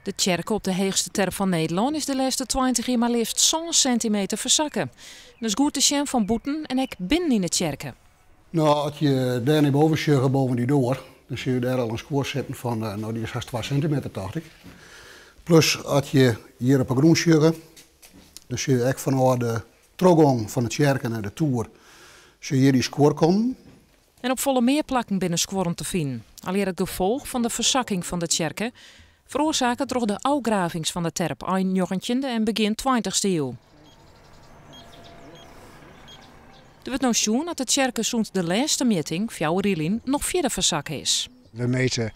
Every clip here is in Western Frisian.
De tsjerke op de heechste terp fan Nederlân is de lêste 20 jier mar leafst sân sintimeter fersakke. Dat is goed te sjen fan bûten en ek binnen yn de tsjerke. No, as je dêr nei boven sjogge, boven dy doar, dan sjogge je dêr al in skuor sitten fan, no, dy is hast 2 sintimeter, tocht ik. Plus, as je hjir op 'e grûn sjogge, dan sjogge je ek fanôf de trochgong fan de tsjerke nei de toer, sjogge je hjir dy skuor kommen. En op folle mear plakken binne skuorren te finen. Allegear it gefolch fan de fersakking fan de tsjerke, feroarsake troch de ôfgravings fan de terp ein njoggentjinde en begjin tweintichste iuw. Der wurdt no sjoen dat de tsjerke sûnt de lêste mjitting, 4 jier lyn, noch fierder fersakke is. We meten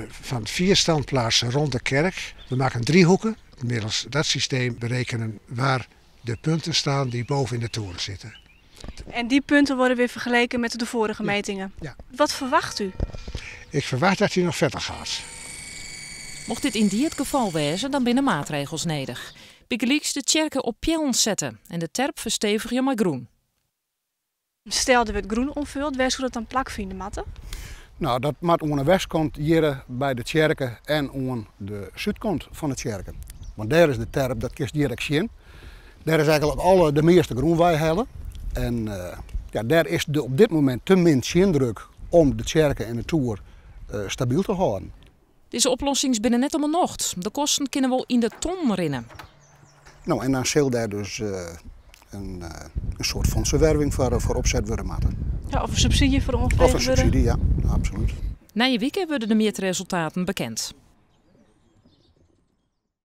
van 4 standplaatsen rond de kerk. We maken driehoeken. Middels dat systeem berekenen waar de punten staan die boven in de toren zitten. En die punten worden weer vergeleken met de vorige metingen? Ja. Wat verwacht u? Ik verwacht dat hij nog verder gaat. Mocht dit yndie it gefal wêze, dan binne maatregels nedich. Bygelyks de tsjerke op peallen sette en de terp ferstevigje mei grûn. Stel, der wurdt grûn oanfuld, wêr soe dat dan plakfine moatte? No, dat moat oan de westkant hjir by de tsjerke en oan de súdkant fan de tsjerke. Want dêr is de terp, dat kinst hjir ek sjen. Dêr is eigentlik alle de measte grûn weihelle. En ja, dêr is de op dit momint te min tsjindruk om de tsjerke en de toer stabyl te hâlden. Dizze oplossings binne net om 'e nocht. De kosten kinne wol yn de tonnen rinne. No, en dan sil dêr dus in soart fûnsewerving foar opset wurde moatte. Ja, of in subsydzje foar oanfrege Of in wurde. subsydzje, ja, absolút. Nije wike wurde de mjitresultaten bekend.